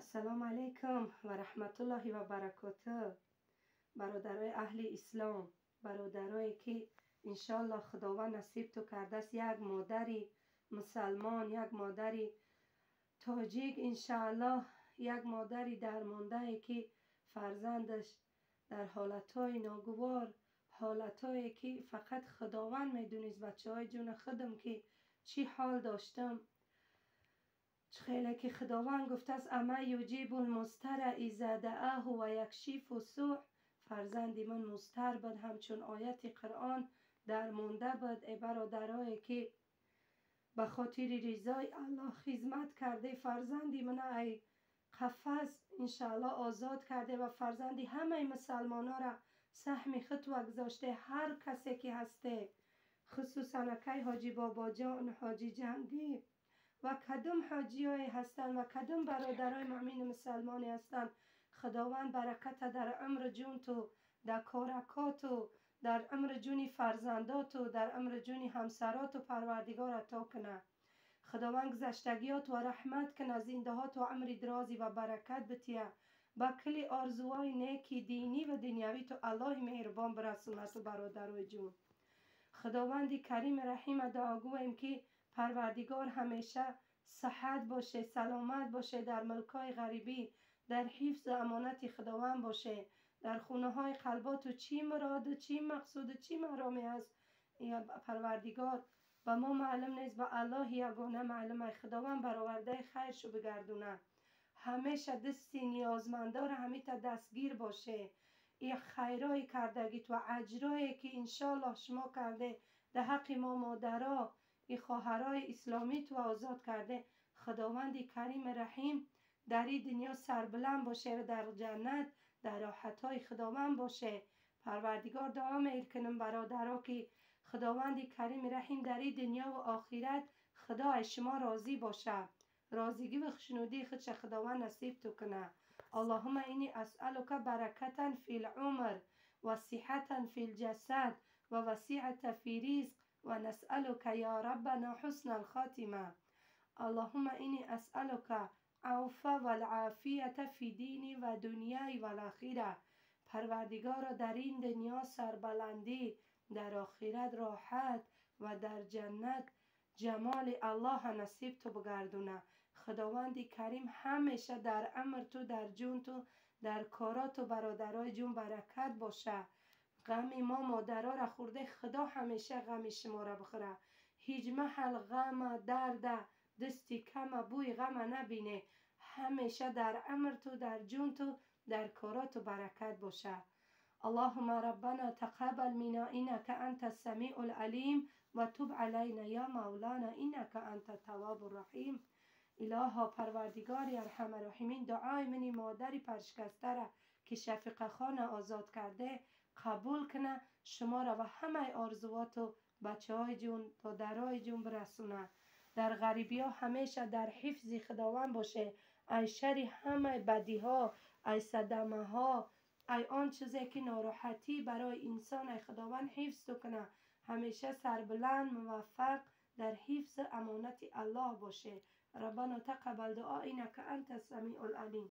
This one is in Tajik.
Ассалому алайкум ва раҳматуллоҳи ва баракоту. Бародарои аҳли ислом, бародарое ки иншоаллоҳ Худованд насиб ту кардааст як модари мусалмон, як модари тоҷик, иншоаллоҳ як модари дармондае ки фарзандаш дар ҳолатҳои ногувор, ҳолатҳое ки фақат Худованд медонист, бачаҳои ҷуни худам ки чӣ ҳол доштам. Хеле ки Худованд гуфтааст: «Амман юҷибул музтарра иза даъаҳу ва якшифу суъ». Фарзанди ман музтар буд, ҳамчун ояти Қуръон дармонда буд. Э бародарое ки ба хотири ризои Аллоҳ хизмат карде, фарзанди мана ай қафас иншааллоҳ озод карде ва фарзанди ҳамаи мусалмонора саҳми худ гузоште, ҳар касе ки ҳасте, хусусан акай Ҳоҷи Бобоҷон, Ҳоҷи Ҷангӣ ва кадом ҳоҷиёе ҳастанд ва кадом бародарои муъмини мусалмоне ҳастанд, Худованд бараката дар умри ҷунту, дар коракоту, дар умри ҷуни фарзандоту, дар умри ҷуни ҳамсароту Парвардигор ато куна. Худованд гузаштагиёт ва раҳмат куна, зиндаҳоту умри дарозӣ ва баракат бития, ба кулли орзуҳои неки динӣ ва дунявиту Аллоҳи меҳрубон бирасонату. Бародарои ҷун, Худованди Карими Раҳима дуогӯем ки Парвардигор ҳамеша саҳат боше, саломат боше, дар мулкҳои ғарибӣ дар ҳифзу амонати Худованд боше, дар хонаҳои қалботу чӣ муроду, чӣ мақсуду, чӣ мароме аст, Парвардигор, ба мо маълум нест, ба Аллоҳи ягона маълум. Ай Худованд баровардаи хайршу бигардона. Ҳамеша дасти ниёзмандора ҳамита дастгир боше. И хайрое кардагит ва аҷрое ки иншоаллоҳ шумо карде дар ҳаққи мо модаро, и хоҳарои исломӣ ту озод карде, Худованди Карими Раҳим дар ин дунё сарбуланд боше ва дар ҷаннат дар роҳатҳои Худованд боше. Парвардигор дуо мекунам, бародаро, ки Худованди Карими Раҳим дар ин дунё ва охират Худо аз шумо розӣ боша, розигӣ ва хушнудии худша Худованд насиб ту куна. Аллоҳума инни асъалука баракатан фил умр ва сиҳатан фил ҷасад ва васиата фи ризқ ва насъалука я раббана ҳусна алхотима. Аллоҳума инни асъалука авфа валъофията фи дини ва дунёи валохира. Парвардигоро, дар ин дунё сарбаландӣ, дар охират роҳат ва дар ҷаннат ҷамоли Аллоҳа насиб ту бигардона. Худованди Карим ҳамеша дар амр ту, дар ҷун ту, дар короту, бародарои ҷун, баракат боша. Ғами мо модарора хӯрде, Худо ҳамеша ғами шуморо бихӯра. Ҳеҷ маҳал ғама, дарда, дасти кама, бӯи ғама набине. Ҳамеша дар амр ту, дар ҷун ту, дар короту баракат боша. اللهم ربنا تقبل منا إنك أنت السميع العليم وتب علينا يا مولانا إنك أنت التواب الرحیم. الها پروردگار ارحم الراحمین، دعای منی مادری پرشکسته را که شفیقه خان آزاد کرده قبول کنه، شما را و همه آرزوات و بچه های جون تا درای جون برسونه. در غریبی ها همیشه در حفظ خداوند باشه. ای شر همه بدی ها، ای صدمه ها، ای آن چیزی که ناراحتی برای انسان، ای خداوند حفظ تو کنه. همیشه سربلند، موفق، در حفظ امانت الله باشه. ربنا تقبل دعا انك انت السمیع العلیم.